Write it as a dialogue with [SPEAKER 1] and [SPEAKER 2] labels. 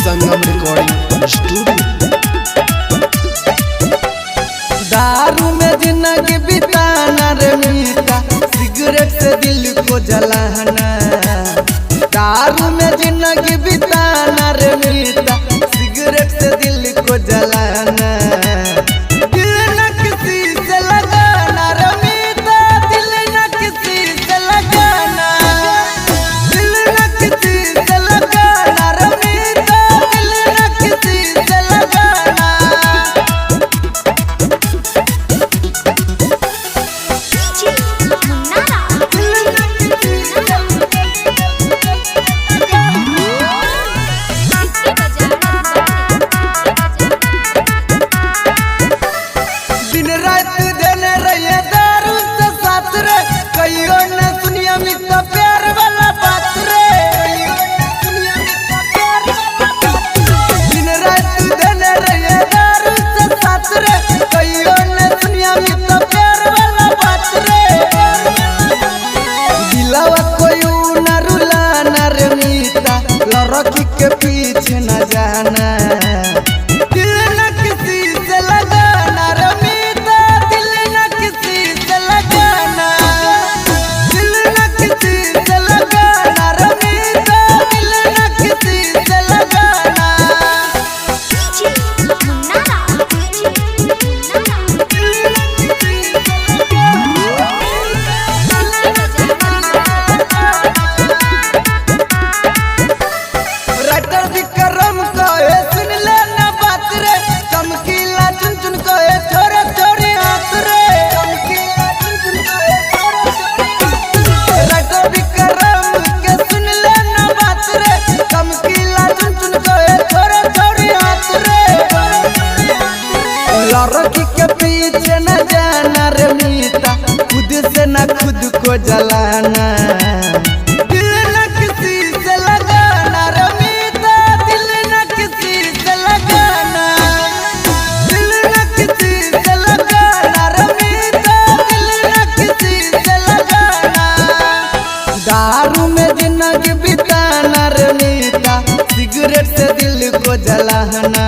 [SPEAKER 1] संगम recording studio.
[SPEAKER 2] दारू में जिंदगी बिताना रे मीता, सिगरेट से दिल को जलाना। दारू में जिंदगी बिताना रे मीता, सिगरेट से दिल को जलाना। दिल न किसी से लगाना रे मीता, दिल न किसी से लगाना। दिल न किसी से लगाना रे मीता, दिल न किसी से लगाना।
[SPEAKER 3] DJ Munna Raj.
[SPEAKER 2] दिन रात देने रहिए दारू से साथ रे, कहियो न सुनिया मित्र प्यार वाला बात रे। दिन रात देने रहिए दारू से साथ रे, कहियो न सुनिया मित्र प्यार वाला बात रे। दिलावा कोई न रुलाना रे मीता, लड़की के पीछे न जाना। दिल न किसी से लगाना रे मीता, दिल न किसी से लगाना। दिल न किसी से लगाना रे मीता, दिल न किसी से लगाना।
[SPEAKER 3] DJ Munna Raj. DJ Munna Raj.
[SPEAKER 2] Writer Vikram कहे सुन ले ना बात रे, चमकीला चुन चुन कहे थोड़े थोड़े हाथ रे। चमकीला चुन चुन कहे थोड़े थोड़े। राइटर विक्रम के सुन ले ना बात रे, चमकीला चुन चुन कहे थोड़े थोड़े हाथ रे। लड़की के पीछे न जाना रे मीता, खुद से न खुद को जलाना। दिल न किसी से लगाना रे मीता, दिल न किसी से लगाना। दिल न किसी से लगाना रे मीता, दिल न किसी से लगाना। दारू में जिंदगी बिताना रे मीता, सिगरेट से दिल को जलाना।